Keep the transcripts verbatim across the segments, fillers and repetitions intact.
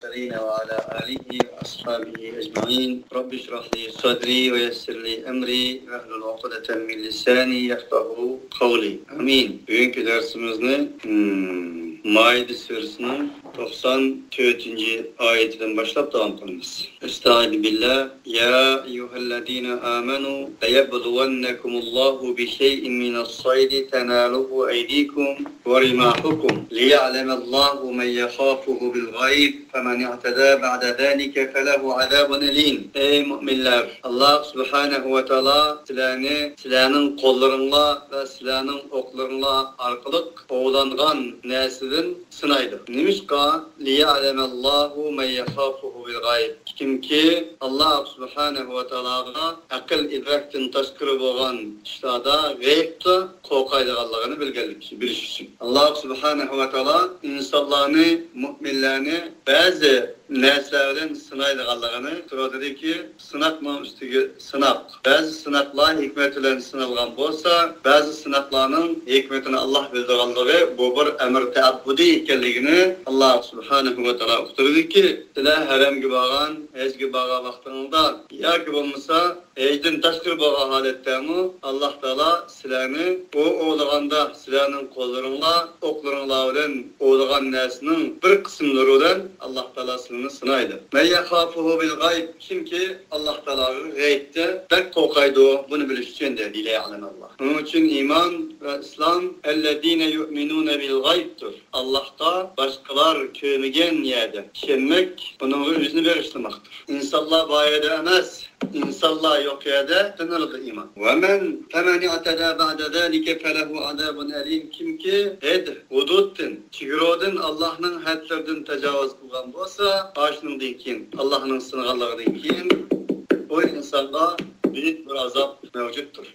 المرسلين وعلى آله وأصحابه أجمعين. رب اشرح لي صدري ويسر لي أمري واحلل عقدة من لساني يفقهوا قولي. آمين. بۈگۈنكى دەرسىمىزنى، hmm، مائىدە سۈرىسىنىڭ توقسان تۆتىنچى ئايىتىدىن باشلاپ داۋام قىلىمىز. أستعيذ بالله. يا أيها الذين آمنوا ليبلونكم الله بشيء من الصيد تناله أيديكم ورماحكم ليعلم الله من يخافه بالغيب فمن اعتدى بعد ذلك فله عذاب أليم. ئەي مۇئمىنلەر، ئاللاھ سۇبھانەھۇ ۋە تائالا سىلەرنى سىلەرنىڭ قوللىرىڭلار ۋە سىلەرنىڭ ئوقلىرىڭلار ئارقىلىق ئوۋلانغان نەرسىدىن سىنايدۇ. نېمىشقا؟ ليعلم الله من يخافه بالغيب. كىمكى ئاللاھ سۇبھانەھۇ ۋە تائالاغا ئەقىل ئىدراكتىن تاشقىرى بولغان ئىشلاردا غەيبتە قورقايدىغانلىقىنى بىلگەنلىك، بىلىش ئۈچۈن. ئاللاھ سۇبھانەھۇ ۋە تائالا ئىنسانلارنى، مۇئمىنلارنى بەزى نەرسىلەر بىلەن سىنايدىغانلىقىنى، سۈرەدىكى سىناقنىڭ ئۈستىگە سىناق. بەزى سىناقلار ھېكمەت بىلەن سىنالغان بولسا، بەزى سىناقلارنىڭ ھېكمىتىنى ئاللاھ بىلدۈرگەنلىكى، بۇ بىر ئەمر تەئەببۇدىي ئىكەنلىكىنى ئاللاھ سۇبھانەھۇ ۋە تائالا ئۇقتۇرىدۇكى، سىلەر ھەرەمگە بارغان، ھەجگە بارغان ۋاقتىڭلاردا ياكى بولمىسا ھەجدىن تاشقىرى بولغان ھالەتتەمۇ ئاللاھ تائالا سىلەرنى ئۇ ئوۋلىغاندا سىلەرنىڭ قوللىرىڭلار، ئوقلىرىڭلار بىلەن ئوۋلىغان نەرسىنىڭ بىر قىسىملىرى بىلەن ئاللاھ تائالا سىلەرنى سىنايدۇ. من يخافه بالغيب، كىمكى ئاللاھ تائالاغا غەيبتە بەك قورقايدۇ، بۇنى بىلىش ئۈچۈن دېدى، ليعلم الله. شۇنىڭ ئۈچۈن ئىمان ۋە ئىسلام، الذين يؤمنون بالغيب دۇر. ئاللاھقا باشقىلار كۆرمىگەن يەردە ئىشەنمەك، ئۇنىڭغا ئۆزىنى بېغىشلىماقتۇر. ئىنسانلار بار يەردە ئەمەس، ئىنسانلار يوق يەردە سىنىلىدۇ ئىمان. ومن، فمن اعتدى بعد ذلك فله عذاب أليم. كىمكى ھەد، ھۇدۇدتىن، چېگرادىن، ئاللاھنىڭ ھەدلىرىدىن تاجاۋۇز قىلغان بولسا، ئاشۇنىڭدىن كېيىن، ئاللاھنىڭ سىنىغانلىقىدىن كېيىن، ئۇ ئىنسانغا بۈيۈك بىر ئازاب مەۋجۇتتۇر.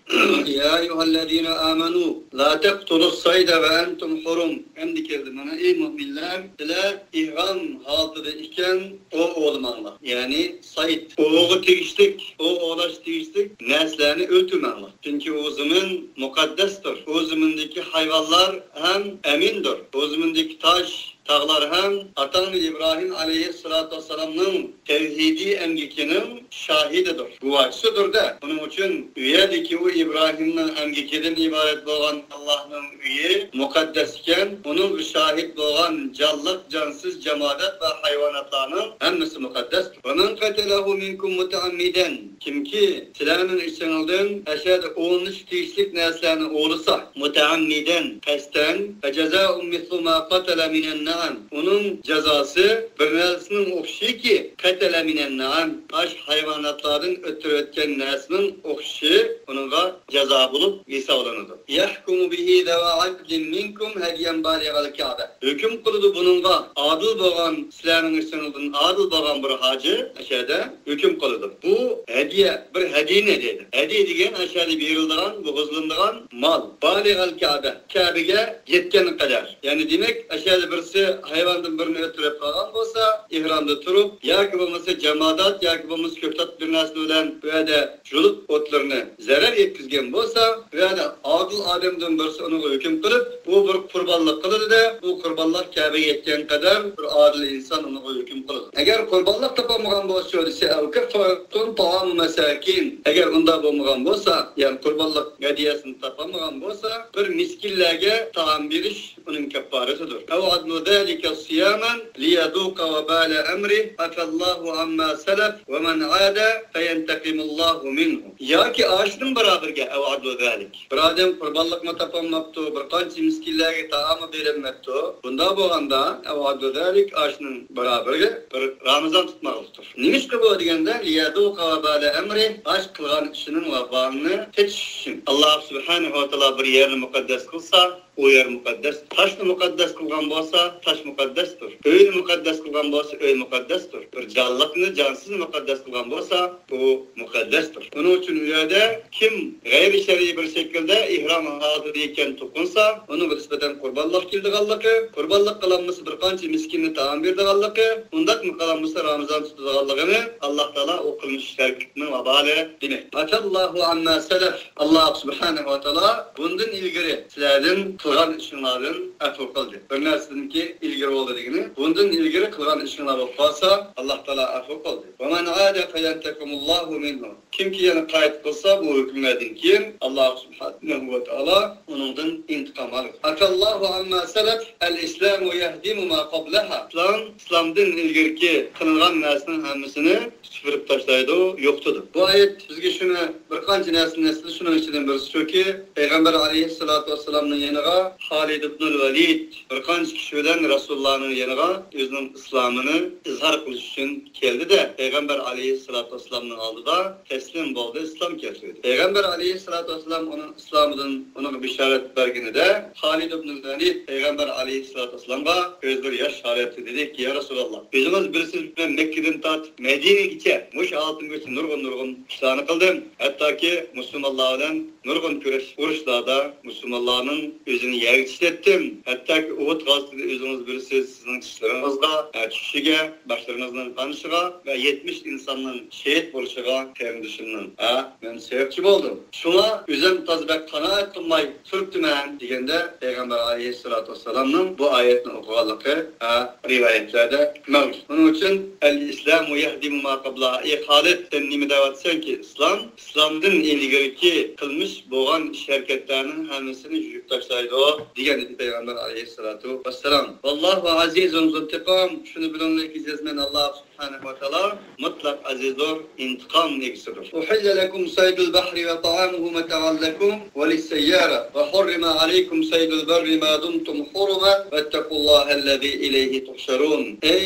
يا أيها الذين آمنوا لا تقتلوا الصيد وأنتم حرم. ئەمدى كەلدى مانا، ئەي مۇئمىنلەر، سىلەر ئىھرام ھالىتىدە ئىكەن، ئوۋ ئوۋلىماڭلار. يەنى سايد، ئوۋغا تېگىشلىك، ئوۋ ئوۋلاش تېگىشلىك نەرسىلەرنى ئۆلتۈرمەڭلار. چۈنكى ئۇ زېمىن مۇقەددەستۇر. ئۇ زېمىندىكى ھايۋانلار ھەم ئەمىندۇر. ئۇ زېمىندىكى تاش، تاغلار ھەم ئاتاڭنى ئىبراھىم ئەلەيھىسسالاتۇ ۋەسسالامنىڭ تەۋھىدىي ئەمگىكىنىڭ شاھىدىدۇر، گۇۋاھچىسىدۇر-دە. بۇنىڭ ئۈچۈن ئۇ يەردىكى ئۇ ئىبراھىمنىڭ ئەمگىكىدىن ئىبارەت بولغان ئاللاھنىڭ ئۆيى مۇقەددەس ئىكەن، ئۇنىڭغا شاھىت بولغان جانلىق، جانسىز، جامادات ۋە ھايۋاناتلارنىڭ ھەممىسى مۇقەددەستۇر. ومن قتله منكم متعمدا، كىمكى سىلەرنىڭ ئىچىڭلاردىن ئەشەدە ئوۋلىنىش تېگىشلىك نەرسىلەرنى ئوۋلىسا، مۇتەئەممىدەن، قەستەن، فجزاء مثل ما قتل من النعم، ئۇنىڭ جازاسى بىر نەرسىنىڭ ئوخشىشىكى، قتل من النعم، ئاش ھايۋاناتلاردىن ئۆلتۈرۈۋەتكەن نەرسىنىڭ ئوخشىشى ئۇنىڭغا جازا بولۇپ ھېسابلىنىدۇ. يحكم به ذوى عدل منكم هديا بالغ الكعبة. ھۆكۈم قىلىدۇ بۇنىڭغا ئادىل بولغان، سىلەرنىڭ ئىچىڭىزدىن ئادىل بولغان بىر ھاجى ئەشەدە ھۆكۈم قىلىدۇ. بۇ ھەدىيە، بىر ھەدىيىنى دەيدۇ. ھەدىيە دېگەن ئەشەدە بېرىلىدىغان، بېغىشلىنىدىغان مال. بالغ الكعبة، كەبىگە يەتكەن قەدەر. يەنى دېمەك، ئەشەدە بىرسى ھايۋاندىن بىرنى ئۆلتۈرۈپ قالغان بولسا، ئېھرامدا تۇرۇپ، ياكى بولمىسا جامادات، ياكى بولمىسا كۆكتات بىر نەرسە بىلەن بۇ يەردە يۇلۇپ ئوتلىرىنى زەرەر يەتكۈزگەن بولسا، بۇ يەردە ئادىل ئادەمدىن بىرسى ئۇنىڭغا ھۆكۈم قىلىپ، ئۇ بىر قۇربانلىق قىلىدۇ-دە، بۇ قۇربانلىق كەبىگە يەتكەن قەدەر بىر ئادىل ئىنسان ئۇنىڭغا ھۆكۈم قىلىدۇ. ئەگەر قۇربانلىق تاپالمىغان بولسا، دېسە، أو كفارة طعام مساكين. ئەگەر ئۇنداق بولمىغان بولسا، يەنى قۇربانلىق ھەدىيەسىنى تاپالمىغان بولسا، بىر مىسكىنلەرگە تائام بېرىش ئۇنىڭ كەففارىتىدۇر. أو عدل ذلك صياما ليذوق وبال أمره عفا الله عما سلف ومن عاد فينتقم الله منه. ياكى ئاشۇنىڭ بارابىرىگە، أو عدل ذلك. بىر ئادەم قۇربانلىقمۇ تاپالماپتۇ، بىر قانچە مىسكىنلەرگە تائاممۇ بېرەلمەپتۇ. بۇنداق بولغاندا، أو عدل ذلك، ئاشۇنىڭ بارابىرىگە بىر رامىزان تۇتماقلىقتۇر. نېمىشقا بۇ دېگەندە، ليذوق وبال أمره، ئاش قىلغان ئىشىنىڭ ۋابالىنى تېتىش ئۈچۈن. ئاللاھ سۇبھانەھۇ ۋە تائالا بىر يەرنى مۇقەددەس قىلسا، ئۇ يەر مۇقەددەس. تاشنى مۇقەددەس قىلغان بولسا، تاش مۇقەددەستۇر. ئۆينى مۇقەددەس قىلغان بولسا، ئۆي مۇقەددەستۇر. بىر جانلىقنى، جانسىزنى مۇقەددەس قىلغان بولسا، ئۇ مۇقەددەستۇر. ئۇنىڭ ئۈچۈن ئۇ يەردە كىم غەيرىي شەرئىي بىر شەكىلدە ئېھرام ھالىتىدە ئىكەن توقۇنسا، ئۇنىڭغا نىسبەتەن قۇربانلىق كېلىدىغانلىقى، قۇربانلىق قىلالمىسا بىر قانچە مىسكىننى تائام بېرىدىغانلىقى، ئۇنداقمۇ قىلالمىسا رامىزان تۇتىدىغانلىقىنى ئاللاھ تائالا ئۇ قىلمىش ھەرىكىتىنىڭ ۋابالى دېمەك. عفا الله عما سلف. ئاللاھ سۇبھانەھۇ ۋە تائالا بۇندىن ئىلگىرى سىلەردىن قىلغان ئىشىڭلاردىن ئەپۇ قىلدى. بىر نەرسىدىنكى ئىلگىرى بولدى دېگىنى، بۇندىن ئىلگىرى قىلغان ئىشىڭلار بولۇپ قالسا، ئاللاھ تائالا ئەپۇ قىلدى. ومن عاد فينتقم الله منه. كىمكى يەنە قايتا قىلسا، بۇ ھۆكۈملەردىن كېيىن ئاللاھ سۇبھانەھۇ ۋە تائالا ئۇنىڭدىن ئىنتىقام ئالىدۇ. عفا الله عما سلف، الإسلام يهدم ما قبلها. ئىسلام، ئىسلامدىن ئىلگىرىكى قىلىنغان نەرسىنىڭ ھەممىسىنى سۈپۈرۈپ تاشلايدۇ، يوقىتىدۇ. بۇ ئايەت بىزگە شۇنى، بىر قانچە نەرسىنى ئەسلىدە، شۇنىڭ ئىچىدىن بىرسى شۇكى، پەيغەمبەر ئەلەيھىسسالاتۇ ۋەسسالامنىڭ يېنىغا خالىد ئىبنۇل ۋەلىد بىر قانچە كىشى بىلەن رەسۇلۇللانىڭ يېنىغا ئۆزىنىڭ ئىسلامىنى ئىزھار قىلىش ئۈچۈن كەلدى-دە، پەيغەمبەر ئەلەيھىسسالاتۇ ۋەسسالامنىڭ ئالدىدا تەسلىم بولدى، ئىسلام كەلتۈردى. پەيغەمبەر ئەلەيھىسسالاتۇ ۋەسسالام ئۇنىڭ ئىسلامىدىن ئۇنىڭغا بېشارەت بەرگىنىدە، خالىد ئىبنۇل ۋەلىد پەيغەمبەر ئەلەيھىسسالاتۇ ۋەسسالامغا كۆزلىرى ياش ھالەتتە دېدىكى، يا رەسۇلاللا، ئۆزىڭىز بىلىسىز، مەن مەككىدىن تارتىپ مەدىنىگىچە مۇشۇ ھالىتىمگىچە نۇرغۇن، نۇرغۇن ئىشلارنى قىلدىم. ھەتتاكى مۇسۇلمانلار بىلەن نۇرغۇن كۈرەش، ئۇرۇشلاردا مۇسۇلمانلارنىڭ ئۆزىنى يەرگە چىتەتتىم. ھەتتاكى ئۇھۇد غازىتىدە ئۆزىڭىز بىلىسىز، سىزنىڭ چىشلىرىڭىزغا، ئە، چۈشۈشىگە، باشلىرىڭىزنىڭ قانىشىغا ۋە يەتمىش ئىنساننىڭ شېھىت بولۇشىغا قېرىندىشىمنىڭ، ئە، مەن سەۋەبچى بولدۇم. شۇڭا ئۆزۈم تازا بەك قانائەت قىلماي تۇرۇپتىمەن، دېگەندە، پەيغەمبەر ئەلەيھىسسالاتۇ ۋەسسالامنىڭ بۇ ئايەتنى ئوقۇغانلىقى، ئە، رىۋايەتلەردە مەۋجۇت. ئۇنىڭ ئۈچۈن، الإسلام يهدم ما قبلها. ئەي خالىد، سەن نېمە دەۋاتىسەنكى؟ ئىسلام، ئىسلامدىن ئىلگىرىكى قىلمىش بولغان ئىش-ھەرىكەتلەرنىڭ ھەممىسىنى يۇيۇپ تاشلايدۇ، دېگەن ئىدى پەيغەمبەر ئەلەيھىسسالاتۇ ۋەسسالام. والله عزيز ذو انتقام. شۇنى بىلىڭلاركى، جەزمەن ئاللاھ سۇبھانەھۇ ۋە تائالا مۇتلەق ئەزىزدۇر، ئىنتىقام ئىگىسىدۇر. أحل لكم صيد البحر وطعامه متاعا لكم وللسيارة وحرم عليكم صيد البر ما دمتم حرما واتقوا الله الذي إليه تحشرون. ئەي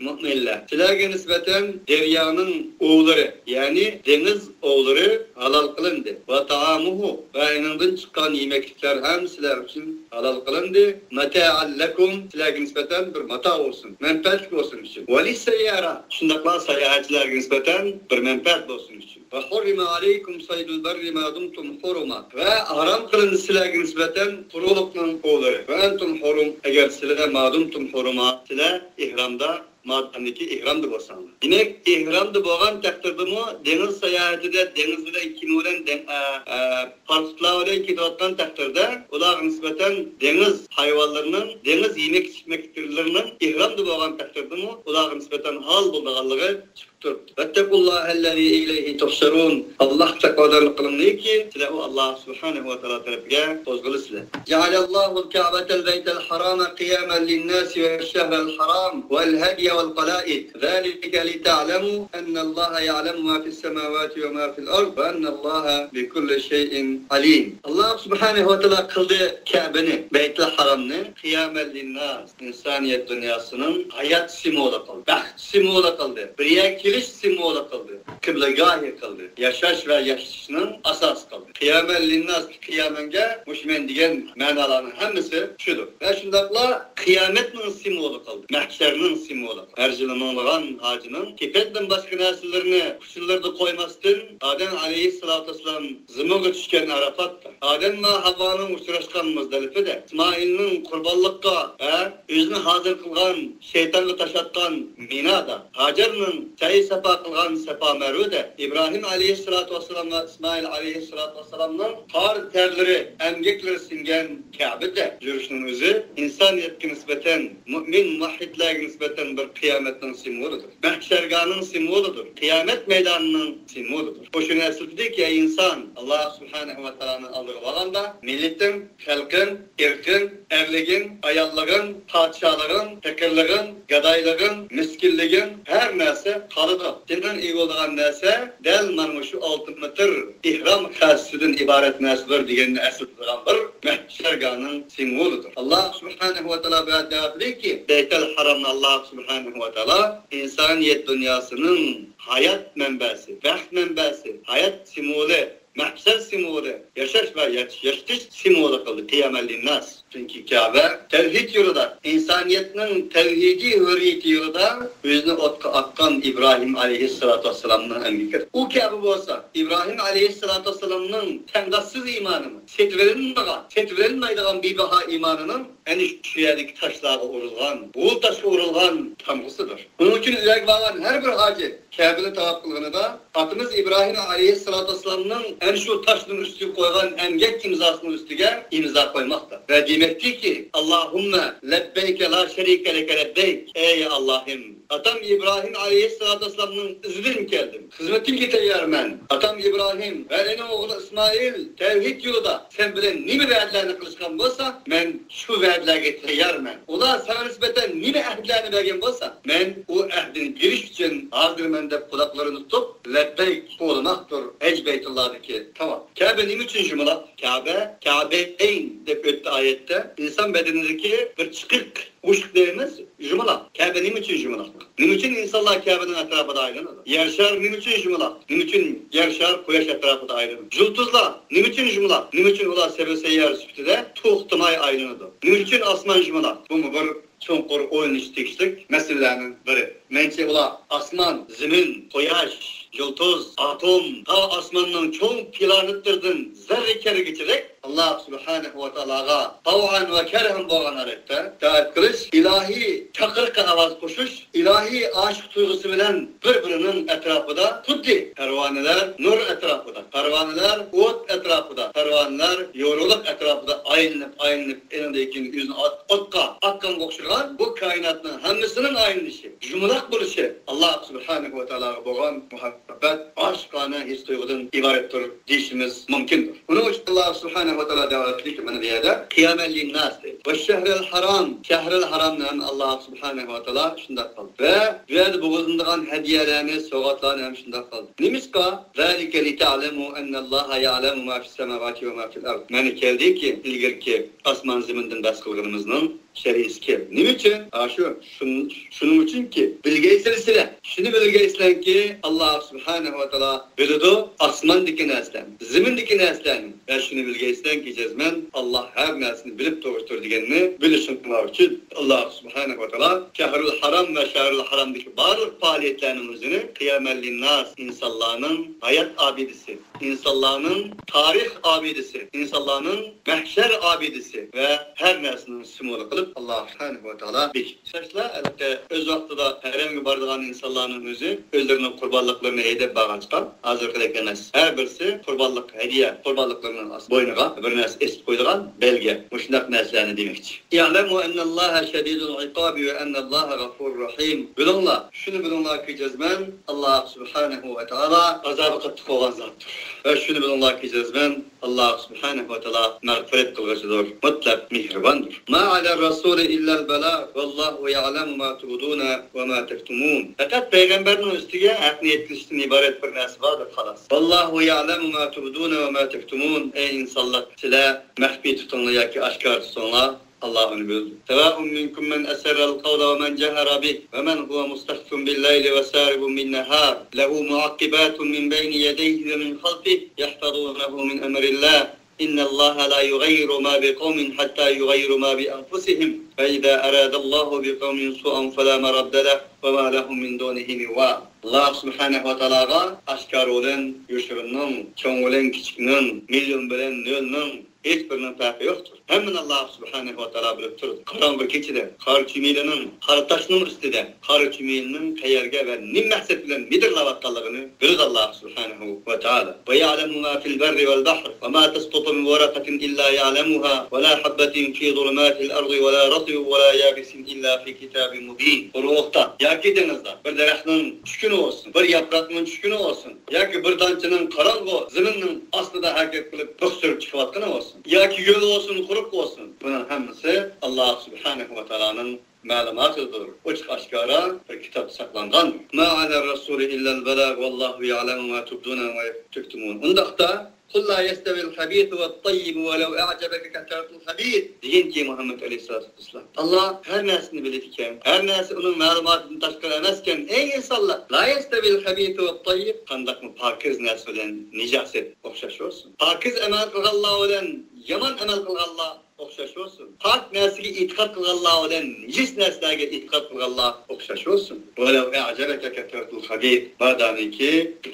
مۆمىنلەر، سىلەرگە نىسبەتەن دەريانىڭ ئوۋلىرى، يەنى دېڭىز ئوۋلىرى ھالال قىلىندى. وطعامه، ۋە ئېنىڭدىن چىققان يېمەكلىكلەر ھەم سىلەر ئۈچۈن ھالال قىلىندى. متاعا لكم، سىلەرگە نىسبەتەن بىر ماتا بولسۇن، مەنپەئەتلىك بولسۇن ئۈچۈن. وللسيارة، شۇنداقلا ساياھەتچىلەرگە نىسبەتەن بىر مەنپەئەت بولسۇن ئۈچۈن. وحرم عليكم صيد البر ما دمتم حرما، ۋە ھارام قىلىندى سىلەرگە نىسبەتەن قۇرۇقلۇقنىڭ ئوۋلىرى. وأنتم حرم، ئەگەر سىلەر، ما دمتم حرما، سىلەر ئېھرامدا، مادامكى ئېھرامدا بولساڭلار. دېمەك، ئېھرامدا بولغان تەقدىردىمۇ دېڭىز ساياھىتىدە، دېڭىز بىلەن كېمە بىلەن دەڭ-، ئە، ئە، پارخوتلار بىلەن كېتىۋاتقان تەقدىردە، ئۇلارغا نىسبەتەن دېڭىز ھايۋانلىرىنىڭ، دېڭىز يېمەك-ئىچمەكلىرىنىڭ ئېھرامدا بولغان تەقدىردىمۇ ئۇلارغا نىسبەتەن ھالال بولىدىغانلىقى چىقىپ تۇرۇپتۇ. واتقوا الله الذي إليه تحشرون. ئاللاھقا تەقۋادارلىق قىلىڭلاركى، سىلەر ئۇ ئاللاھ سۇبھانەھۇ ۋە تائالا تەرىپىگە قوزغىلىسىلەر. جعل الله الكعبة البيت الحرام قياما للناس والشهر الحرام والهدي والقلائد. ذلك لتعلموا أن الله يعلم ما في السماوات وما في الأرض وأن الله بكل شيء عليم. ئاللاھ سۇبھانەھۇ ۋە تائالا قىلدى كەبىنى، بەيتۇل ھارامنى، قىياما لىنناس، ئىنسانىيەت دۇنياسىنىڭ ھايات سىمۋولى قىلدى، بەخت سىمۋولى قىلدى، بىر يەرگە كېلىش سىمۋولى قىلدى، قىبلىگاھى قىلدى، ياشاش ۋە ياشىشىشنىڭ ئاساسى قىلدى. قىياما لىنناس، قىيامەنگە مۇشۇ مەن دېگەن مەنالارنىڭ ھەممىسى چۈشىدۇ. ۋە شۇنداقلا قىيامەتنىڭ سىمۋولى قىلدى، مەھشەرنىڭ سىمۋولى قىلدى. ھەر يىلى مىڭلىغان ھاجىنىڭ كېپەندىن باشقا نەرسىلىرىنى قۇچىلىرىدا قويماستىن، ئادەم ئەلەيھىسسالاتۇ ۋەسسالام زىممىغا چۈشكەن ئەرەپاتتا، ئادەم ۋە ھاۋانىڭ ئۇچراشقان مۇزدەلىپىدە، ئىسمائىلنىڭ قۇربانلىققا، ھە، ئۆزىنى ھازىر قىلغان، شەيتانغا تاش ئاتقان مىنادا، ھاجەرنىڭ سەي سەپا قىلغان سەپا مەرۋىدە، ئىبراھىم ئەلەيھىسسالاتۇ ۋەسسالام ۋە ئىسمائىل ئەلەيھىسسالاتۇ ۋەسسالامنىڭ قار تەرلىرى، ئەمگەكلىرى سىڭگەن كەبىدە يۈرۈشنىڭ ئۆزى ئىنسانىيەتكە نىسبەتەن، مۇئمىن مۇۋەھھىدلەرگە نىسبەتەن بىر قىيامەتنىڭ سىمۋولىدۇر. مەھشەرگاھنىڭ سىمۋولىدۇر. قىيامەت مەيدانىنىڭ سىمۋولىدۇر. ئۇ شۇنى ئەسلىتىدىكى، ئەي ئىنسان، ئاللاھ سۇبھانەھۇ ۋە تائالانىڭ ئالدىغا بارغاندا، مىللىتىڭ، خەلقىڭ، ئىرقىڭ، ئەرلىكىڭ، ئاياللىقىڭ، پادىشاھلىقىڭ، پېقىرلىقىڭ، گادايلىقىڭ، مىسكىنلىكىڭ، ھەر نەرسە قالىدۇ. سېنىڭ ئىگە بولىدىغان نەرسە دەل مانا مۇشۇ ئالتە مېتىر ئېھرام خەسىسىدىن ئىبارەت نەرسىلەر دېگەننى ئەسلىتىدىغان بىر مەھشەرگاھنىڭ سىمۋولىدۇر. ئاللاھ سۇبھانەھۇ ۋە تائالا بۇ يەردە دەۋاتىدۇكى، بەيتەل ھارامنى ئاللاھ سۇبھانەھۇ ۋە تائالا ئىنسانىيەت دۇنياسىنىڭ ھايات مەنبەسى، بەخت مەنبەسى، ھايات سىمۋولى، مەھشەر سىمۋولى، ياشاش ۋە ياش-، ياشىتىش سىمۋولى قىلدى، قىيامەن لىنناس. چۈنكى كەبە تەۋھىد يولىدا، ئىنسانىيەتنىڭ تەۋھىدىي ھۆرىيىتى يولىدا ئۆزىنى ئوتقا ئاتقان ئىبراھىم ئەلەيھىسسالاتۇ ۋەسسالامنىڭ ئەمگىكىدۇر. ئۇ كەبە بولسا ئىبراھىم ئەلەيھىسسالاتۇ ۋەسسالامنىڭ تەڭداشسىز ئىمانىمۇ، سېتىۋېلىنمىغان، سېتىۋېلىنمەيدىغان بىباھا ئىمانىنىڭ ئەنە شۇ يەردىكى تاشلارغا ئۇرۇلغان، غول تاشقا ئۇرۇلغان تامغىسىدۇر. ئۇنىڭ ئۈچۈن ئۇ يەرگە بارغان ھەر بىر ھاجى كەبىنى تاۋاپ قىلغىنىدا، ئاتىمىز ئىبراھىم ئەلەيھىسسالاتۇ ۋەسسالامنىڭ ئەنە شۇ تاشنىڭ ئۈستىگە قويغان ئەمگەك ئىمزاسىنىڭ ئۈستىگە ئىمزا قويماقتا. ۋە دېمەك، دېمەكتىكى، اللهم لبيك لا شريك لك لبيك. ئەي ئاللاھىم، ئاتام ئىبراھىم ئەلەيھىسسالاتۇ ۋەسسالامنىڭ ئىزىدىن كەلدىم. خىزمىتىڭگە تەييارمەن. ئاتام ئىبراھىم ۋە ئۇنىڭ ئوغلى ئىسمائىل تەۋھىد يولىدا سەن بىلەن نېمە ۋەدىلەرنى قىلىشقان بولسا، مەن شۇ ۋەدىلەرگە تەييارمەن. ئۇلار ساڭا نىسبەتەن نېمە ئەھدىلەرنى بەرگەن بولسا، مەن ئۇ ئەھدىنى بېرىش ئۈچۈن ھازىرمەن دەپ قۇلاقلىرىنى تۇتۇپ، لەببەيك قوغلىماقتۇر ھەج بەيتۇللاھدىكى تاۋاپ. كەبە نېمە ئۈچۈن يۇمىلاق؟ كەبە، كەبەين دەپ ئۆتتى ئايەتتە. ئىنسان بەدىنىدىكى بىر چىقىق ئۇششۇق دەيمىز، يۇمىلاق. كەبە نېمە ئۈچۈن يۇمىلاق؟ نېمە ئۈچۈن ئىنسانلار كەبىنىڭ ئەتراپىدا ئايلىنىدۇ؟ يەر شارى نېمە ئۈچۈن يۇمىلاق؟ نېمە ئۈچۈن يەر شارى قۇياش ئەتراپىدا ئايلىنىدۇ؟ يۇلتۇزلار نېمە ئۈچۈن يۇمىلاق؟ نېمە ئۈچۈن ئۇلار سەبىل سەييارە سۈپىتىدە توختىماي ئايلىنىدۇ؟ نېمە ئۈچۈن ئاسمان يۇمىلاق؟ بۇمۇ بىر چوڭقۇر ئويلىنىشقا تېگىشلىك مەسىلىلەرنىڭ بىرى. مەنچە ئۇلار ئاسمان، زېمىن، قۇياش، يۇلتۇز، ئاتوم، تا ئاسماننىڭ چوڭ پلانېتلىرىدىن زەررە كەررىگىچىلىك ئاللاھ سۇبھانەھۇ ۋە تائالاغا تاۋئان ۋە كەرھەن بولغان ھالەتتە ئىتائەت قىلىش، ئىلاھىي چاقىرىققا ئاۋاز قوشۇش، ئىلاھىي ئاشىق تۇيغۇسى بىلەن بىر-بىرىنىڭ ئەتراپىدا، خۇددى پەرۋانىلەر نۇر ئەتراپىدا، پەرۋانىلەر ئوت ئەتراپىدا، پەرۋانىلەر يورۇقلۇق ئەتراپىدا ئايلىنىپ، ئايلىنىپ، ئېنىڭدىن كېيىن ئۆزىنى ئوت-، ئوتقا ئاتقانغا ئوخشىغان بۇ كائىناتنىڭ ھەممىسىنىڭ ئايلىنىشى، يۇمىلاق بولۇشى ئاللاھ سۇبھانەھۇ ۋە تائالاغا بولغان مۇھەببەت، ئاشىقانە ھېس تۇيغۇدىن ئىبارەتتۇر دېيىشىمىز مۇمكىندۇر. ئۇنىڭ ئۈچۈن ئاللاھ سۇبھانەھۇ ۋە تائالا دەۋەتلىك مانا بۇ يەردە قىيامەن لىنناس دەيدۇ. ۋە شەھرىل ھارام، شەھرىل ھارامنى ھەم ئاللاھ سۇبھانەھۇ ۋە تائالا شۇنداق قىلدى. ۋە بۇ يەردە بولغىلىنىدىغان ھەدىيەلەرنى، سوۋغاتلارنى ھەم شۇنداق قىلدى. نېمىشقا؟ ذلك لتعلموا أن الله يعلم ما في السماوات وما في الأرض. مانا كەلدىكى، ئىلگىرىكى ئاسمان زېمىندىن بەھس قىلغىنىمىزنىڭ شەرھىسى كەلدى. نېمە ئۈچۈن؟ ھا شۇ، شۇن-، شۇنىڭ ئۈچۈنكى، بىلگەيسىلەر سىلەر. شۇنى بىلگەيسىلەركى، ئاللاھ سۇبھانەھۇ ۋە تائالا بىلىدۇ ئاسماندىكى نەرسىلەرنى، زېمىندىكى نەرسىلەرنى. ۋە شۇنى بىلگەيسىلەركى، جەزمەن ئاللاھ ھەر نەرسىنى بىلىپ تۇرۇشتۇر دېگەننى بىلىشىڭلار ئۈچۈن، ئاللاھ سۇبھانەھۇ ۋە تائالا شەھرۇل ھارام ۋە شەھرۇل ھارامدىكى بارلىق پائالىيەتلەرنىڭ ئۆزىنى قىيامەن لىنناس، ئىنسانلارنىڭ ھايات ئابىدىسى، ئىنسانلارنىڭ تارىخ ئابىدىسى، ئىنسانلارنىڭ مەھشەر ئابىدىسى ۋە ھەر نەرسىنىڭ سىمۋولى قىلىپ ئاللاھ سۇبھانەھۇ ۋە تائالا بېكىتتى. قېرىنداشلار، ئەلۋەتتە، ئۆز ۋاقتىدا ھەرەمگە بارىدىغان ئىنسانلارنىڭ ئۆزى ئۆزلىرىنىڭ قۇربانلىقلىرىنى ھەيدەپ بارغاچقا، ھازىرقىدەك ئەمەس. ھەر بىرسى قۇربانلىق ھەدىيە، قۇربانلىقلىرىنىڭ ئاستى بوينىغا بىر نەرسە ئېسىپ قويىدىغان بەلگە، مۇشۇنداق نەرسىلەرنى دېمەكچى. اعلموا أن الله شديد العقاب وأن الله غفور رحيم. بىلىڭلار، شۇنى بىلىڭلاركى، جەزمەن ئاللاھ سۇبھانەھۇ ۋە تائالا ئازابى قاتتىق بولغان زاتتۇر. ۋە شۇنى بىلىڭلاركى، جەزمەن ئاللاھ سۇبھانەھۇ ۋە تائالا مەغپىرەت قىلغۇچىدۇر، مۇتلەق مېھرىباندۇر. ما على الرسول إلا البلاغ والله يعلم ما تبدون وما تكتمون. پەقەت پەيغەمبەرنىڭ ئۈستىگە ھەقنى يەتكۈزۈشتىن ئىبارەت بىر نەرسە باردۇر، خالاس. والله يعلم ما تبدون وما تكتمون. ئەي ئىنسانلار، سىلەر مەخپىي تۇتۇڭلار ياكى ئاشكارا تۇتۇڭلار، ئاللاھ ئۇنى بىلىدۇ. سواء منكم من أسر القول ومن جهر به ومن هو مستخف بالليل وسارب بالنهار له معقبات من بين يديه ومن خلفه يحفظونه من أمر الله إن الله لا يغير ما بقوم حتى يغيروا ما بأنفسهم وإذا أراد الله بقوم سوءا فلا مرد له وما لهم من دونه من واق. ئاللاھ سۇبھانەھۇ ۋە تائالاغا ئاشكارا بىلەن يوشۇرۇننىڭ، چوڭ بىلەن كىچىكنىڭ، مىليون بىلەن نۆلنىڭ ھېچ بىرىنىڭ پەرقى يوقتۇر. ھەممىنى ئاللاھ سۇبھانەھۇ ۋە تائالا بىلىپ تۇرىدۇ. قاراڭغۇ كېچىدە قارا چۈمۈلىنىڭ، قارا تاشنىڭ ئۈستىدە قارا چۈمۈلىنىڭ قەيەرگە ۋە نېمە مەقسەت بىلەن مىدىرلاۋاتقانلىقىنى بىلىدۇ ئاللاھ سۇبھانەھۇ ۋە تائالا. ويعلم ما في البر والبحر وما تسقط من ورقة إلا يعلمها ولا حبة في ظلمات الأرض ولا رطب ولا يابس إلا في كتاب مبين. قۇرۇقلۇقتا ياكى دېڭىزدا بىر دەرەخنىڭ چۈشكىنى بولسۇن، بىر ياپراقنىڭ چۈشكىنى بولسۇن، ياكى بىر دانچىنىڭ قاراڭغۇ زېمىننىڭ ئاستىدا ھەرىكەت قىلىپ بىخ سۈرۈپ چىقىۋاتقىنى بولسۇن، ياكى ھۆل بولسۇن، قۇرۇق بولسۇن، بۇنىڭ ھەممىسى ئاللاھ سۇبھانەھۇ ۋە تائالانىڭ مەلۇماتىدۇر. ئوچۇق ئاشكارا بىر كىتابتا ساقلانغان. ما على الرسول إلا البلاغ والله يعلم ما تبدون وما تكتمون. ئۇنداقتا قل لا يستوي الخبيث والطيب ولو أعجبك كثرة الخبيث دېگىنكى مۇھەممەد ئەلەيھىسسالاتۇ ۋەسسالام. ئاللاھ ھەر نەرسىنى بىلىدىكەن، ھەر نەرسە ئۇنىڭ مەلۇماتىدىن تاشقىرى ئەمەسكەن. ئەي ئىنسانلار، لا يستوي الخبيث والطيب، قانداقمۇ پاكىز نەرسە بىلەن نىجاسەت ئوخشاش بولسۇن؟ پاكىز ئەمەل قىلغانلار بىلەن يامان ئەمەل قىلغانلار ئوخشاش بولسۇن. پاك نەرسىگە ئېتىقاد قىلغانلار بىلەن نىجىس نەرسىلەرگە ئېتىقاد قىلغانلار ئوخشاش بولسۇن. ولو أعجبك كثرة الخبيث. مادامىكى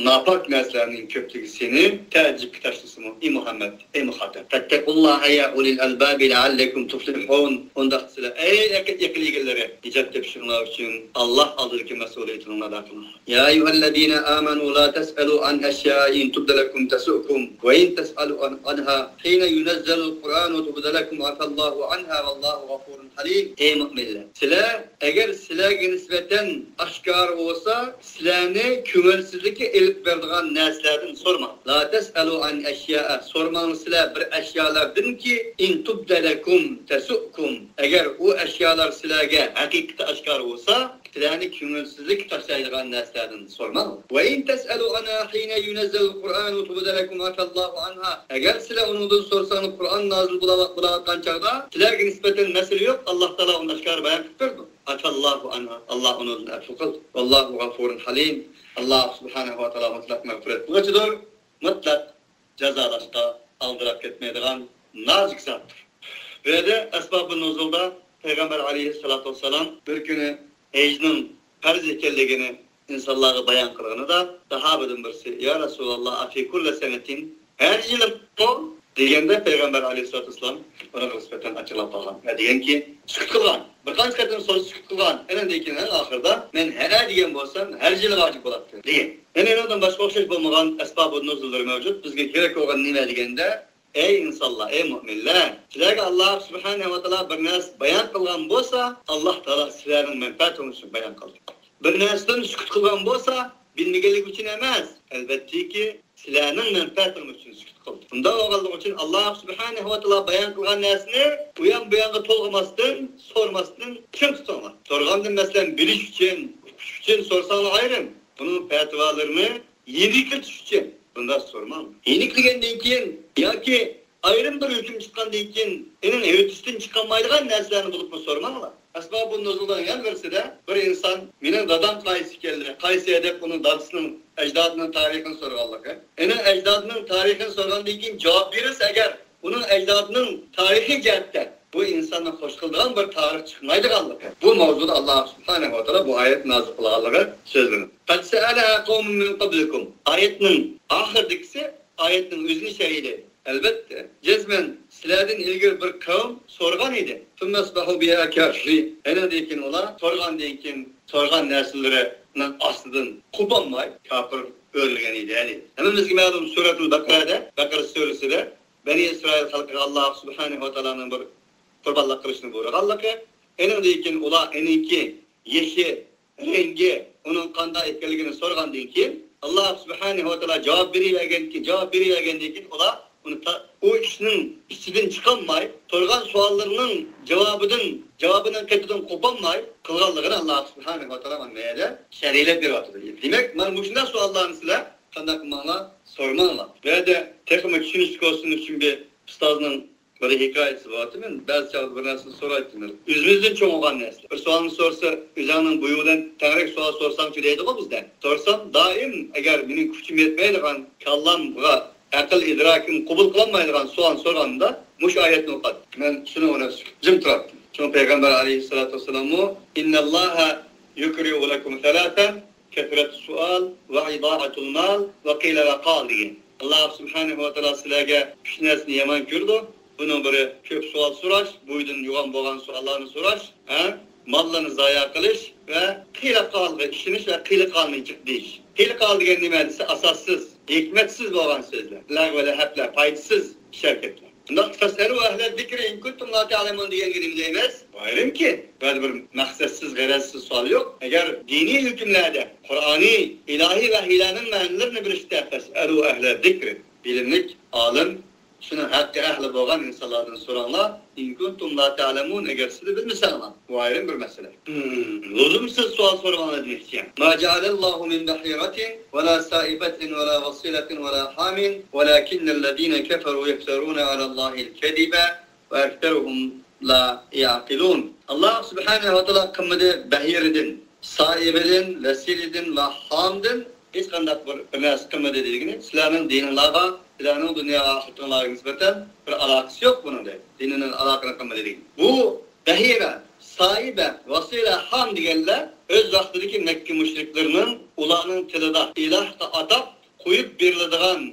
ناپاك نەرسىلەرنىڭ كۆپلۈكى سېنى تەئەججۈپكە تاشلىسىمۇ، ئى مۇھەممەد، ئى مۇخاتەپ. فاتقوا الله يا أولي الألباب لعلكم تفلحون. ئۇنداق سىلەر، ئەي ئەقىل، ئەقىل ئىگىلىرى، نىجات تېپىشىڭلار ئۈچۈن ئاللاھ ئالدىدىكى مەسئۇلىيىتىڭلارنى ئادا قىلىڭلار. يا أيها الذين آمنوا لا تسألوا عن أشياء إن تبد لكم تسؤكم وإن تسألوا عن- عنها حين ينزل القرآن تبد لكم عفا الله عنها والله غفور ھەلىم. ئەي مۆمىنلەر، سىلەر ئەگەر سىلەرگە نىسبەتەن ئاشكارا بولسا، سىلەرنى كۆڭۈلسىزلىككە ئېلىپ بېرىدىغان نەرسىلەردىن سورىماڭ. لا تسألوا عن أشياء، سورىماڭ سىلەر بىر ئەشيالەردىنكى، إن تبد لكم تسؤكم، ئەگەر ئۇ ئەشيالار سىلەرگە ھەقىقىتى ئاشكارا بولسا، سىلەرنى كۆڭۈلسىزلىككە تاشلايدىغان نەرسىلەردىن سورىماڭ. وإن تسألوا عنها حين ينزل القرآن تبد لكم عفا الله عنها. ئەگەر سىلەر ئۇنىڭدىن سورىساڭلار، قۇرئان نازىل بولا-، بولۇۋاتقان چاغدا سىلەرگە نىسبەتەن مەسىلە يوق، ئاللاھ تائالا ئۇنى ئاشكارا بايان قىلىپ بېرىدۇ. عفا الله عنها، ئاللاھ ئۇنىڭدىن ئەپۇ قىلدى. والله غفور حليم. ئاللاھ سۇبھانەھۇ ۋە تائالا مۇتلەق مەغپىرەت قىلغۇچىدۇر، مۇتلەق جازالاشقا ئالدىراپ كەتمەيدىغان نازۇك زاتتۇر. بۇ يەردە ئەسبابۇ نۇزۇلدا پەيغەمبەر ئەلەيھىسسالاتۇ ۋەسسالام بىر كۈنى ھەجنىڭ پەرز ئىكەنلىكىنى ئىنسانلارغا بايان قىلغىنىدا، ساھابىدىن بىرسى، يا رەسۇلاللا، ئەفى كۇللە سەنەتىن، ھەر يىلىمۇ؟ دېگەندە، پەيغەمبەر ئەلەيھىسسالاتۇ ۋەسسالام ئۇنىڭغا نىسبەتەن ئاچچىقلاپ قالغان ۋە دېگەنكى، سۈكۈت قىلغان. بىر قانچە قېتىم سورىسا سۈكۈت قىلغان. ئەنەندىن كېيىن ئەڭ ئاخىرىدا، مەن ھەئە دېگەن بولسام، ھەر يىلى ۋاجىپ بولاتتى، دېگەن. يەنە ئۇنىڭدىن باشقا ئوخشاش بولمىغان ئەسبابۇ نۇزۇللىرى مەۋجۇت. بىزگە كېرەك بولغان نېمە دېگەندە، ئەي ئىنسانلار، ئەي مۆمىنلەر، سىلەرگە ئاللاھ سۇبھانەھۇ ۋە تائالا بىر نەرسە بايان قىلغان بولسا، ئاللاھ تائالا سىلەرنىڭ مەنپەئەتىڭىز ئۈچۈن بايان قىلدى. بىر نەرسىدىن سۈكۈت قىلغان بولسا، بىلمىگەنلىك ئۈچۈن ئەمەس، ئەلۋەتتىكى، سىلەرنىڭ مەنپەئەتىڭىز ئۈچۈن سۈكۈت قىلدى. شۇنداق بولغانلىقى ئۈچۈن، ئاللاھ سۇبھانەھۇ ۋە تائالا بايان قىلغان نەرسىنى ئۇيان بۇيانغا تولغىماستىن، سورىماستىن چىڭ تۇتۇڭلار. سورىغاندىن، مەسىلەن، بىلىش ئۈچۈن، ئۇقۇش ئۈچۈن سورىساڭلار ئايرىم، بۇنىڭ پەتىۋالىرىنى يېنىكلىتىش ئۈچۈن بۇنداق سورىماڭ. يېنىكلىگەندىن كېيىن ياكى ئايرىم بىر ھۆكۈم چىققاندىن كېيىن ئۇنىڭ ھۆددىسىدىن چىقالمايدىغان نەرسىلەرنى بولۇپمۇ سورىماڭلار. ئەسبابۇ نۇزۇلنىڭ يەنە بىرسىدە بىر ئىنسان، مېنىڭ دادام قايسى ئىكەنلىكى، قايسى دەپ ئۇنىڭ دادىسىنىڭ، ئەجدادىنىڭ تارىخىنى سورىغانلىقى. ئۇنىڭ ئەجدادىنىڭ تارىخىنى سورىغاندىن كېيىن جاۋاب بېرىلسە ئەگەر، ئۇنىڭ ئەجدادىنىڭ تارىخىي جەھەتتە بۇ ئىنساننى خوش قىلىدىغان بىر تارىخ چىقمايدىغانلىقى. بۇ ماۋزۇدا ئاللاھ سۇبھانەھۇ ۋە تائالا بۇ ئايەت نازىل قىلغانلىقى سۆزلىنىدۇ. قەد سەئەلەھا قەۋمۇن مىن قەبلىكۇم. ئايەتنىڭ ئاخىرىدىكىسى ئايەتنىڭ ئۆزىنى شەرھلەيدۇ. ئەلۋەتتە، جەزمەن سىلەردىن ئىلگىرى بىر قەۋم سورىغان ئىدى. ثم أصبحوا بها كافرين. ئەنەندىن كېيىن ئۇلار سورىغاندىن كېيىن سورىغان نەرسىلىرىنىڭ ئاستىدىن قوپالماي كاپىر ئۆرۈلگەن ئىدى. ھەممىمىزگە مەلۇم، سۈرەتۇل بەقەرەدە، بەقەرە سۈرىسىدە بەنى ئىسرائىل خەلقىگە ئاللاھ سۇبھانەھۇ ۋە تائالانىڭ بىر قۇربانلىق قىلىشنى بۇيرۇغانلىقى، ئېنىڭدىن كېيىن ئۇلار ئېنىڭكى يېشى، رەڭگى، ئۇنىڭ قانداق ئىكەنلىكىنى سورىغاندىن كېيىن، ئاللاھ سۇبھانەھۇ ۋە تائالا جاۋاب بېرىۋەرگەن، جاۋاب بېرىۋەرگەندىن كېيىن ئۇلار ئۇنى تا-، ئۇ ئىشنىڭ ئىچىدىن چىقالماي، سورىغان سوئاللىرىنىڭ جاۋابىدىن، جاۋابىنىڭ قېتىدىن قوپالماي قىلغانلىقىنى ئاللاھ سۇبھانەھۇ ۋە تائالا مانا بۇ يەردە شەرھلەپ بېرىۋاتىدۇ. دېمەك، مانا مۇشۇنداق سوئاللارنى سىلەر قانداق قىلماڭلار؟ سورىماڭلار. بۇ يەردە تېخىمۇ چۈشىنىشلىك بولسۇن ئۈچۈن بىر ئۇستازنىڭ بىر ھېكايىسى بار. مەن بەزى چاغدا بىر نەرسىنى سورايتتىم. ئۆزىمىزدىن چوڭ بولغان نەرسىلەر. بىر سوئالنى سورىسا، ئۆزۈڭنىڭ بويۇڭ بىلەن تەڭرەك سوئال سورىساڭچۇ دەيدىغۇ بىزدە. سورىسام، دائىم ئەگەر مېنىڭ كۈچۈم يەتمەيدىغان، كاللامغا، ئەقىل ئىدراكىم قوبۇل قىلالمايدىغان سوئال سورىغاندا، مۇشۇ ئايەتنى ئوقۇيتتىم. مەن شۇنىڭ بىلەن جىم تۇراتتىم. شۇڭا پەيغەمبەر ئەلەيھىسسالاتۇ ۋەسسالاممۇ، إن الله يكره لكم ثلاثا، كثرة السؤال وإضاعة المال وقيل وقال دېگەن. ئاللاھ سۇبھانەھۇ ۋە تائالا سىلەرگە ئۈچ نەرسىنى يامان كۆرىدۇ. بۇنىڭ بىرى كۆپ سوئال سوراش، بويىدىن يوغان بولغان سوئاللارنى سوراش، ھە؟ ماللارنى زايە قىلىش ۋە قىيلە قالغا ئىشىنىش ۋە قىيلە قالنى جىق دېيىش. قىيلە قال دېگەن نېمە دېسە، ئاساسسىز، ھېكمەتسىز بولغان سۆزلەر. لەغۋە لەھەبلەر، پايدىسىز ئىش-ھەرىكەتلەر. شۇنداق، فاسألوا أهل الذكر إن كنتم لا تعلمون دېگەنگە نېمە دەيمىز؟ بايرىمكى، بەزى بىر مەقسەتسىز، غەرەزسىز سوئال يوق. ئەگەر دىنىي ھۆكۈملەردە، قۇرئانىي، ئىلاھىي ۋەھىيلەرنىڭ مەنىلىرىنى بىلىشتە، فاسألوا أهل الذكر، بىلىملىك، ئالىم، شۇنىڭ ھەققى ئەھلى بولغان ئىنسانلاردىن سوراڭلار. إن كنتم لا تعلمون، ئەگەر سىلەر بىلمىسەڭلار. بۇ ئايرىم بىر مەسىلە. لزۇمسىز سوئال سورىماڭلار دېمەكچى. ما جعل الله من بحيرة ولا سائبة ولا وصيلة ولا حام ولكن الذين كفروا يفترون على الله الكذب وأكثرهم لا يعقلون. ئاللاھ سۇبھانەھۇ ۋە تائالا قىلمىدى بەھىرىدىن، سائىبىدىن، ۋەسىلىدىن ۋە ھامدىن ھېچقانداق بىر، بىر نەرسە قىلمىدى دېگىنى، سىلەرنىڭ دىنىڭلارغا، سىلەرنىڭ دۇنيا ئاخىرىتىڭلارغا نىسبەتەن بىر ئالاقىسى يوق بۇنىڭ دەيدۇ. دىنىنىڭ ئالاقىنى قىلمىدى دېگىنى. بۇ بەھىرە، سائىبە، ۋەسىلە، ھام دېگەنلەر ئۆز ۋاقتىدىكى مەككە مۇشرىكلىرىنىڭ ئۇلارنىڭ تىلىدا ئىلاھقا ئاتاپ قويۇپ بېرىلىدىغان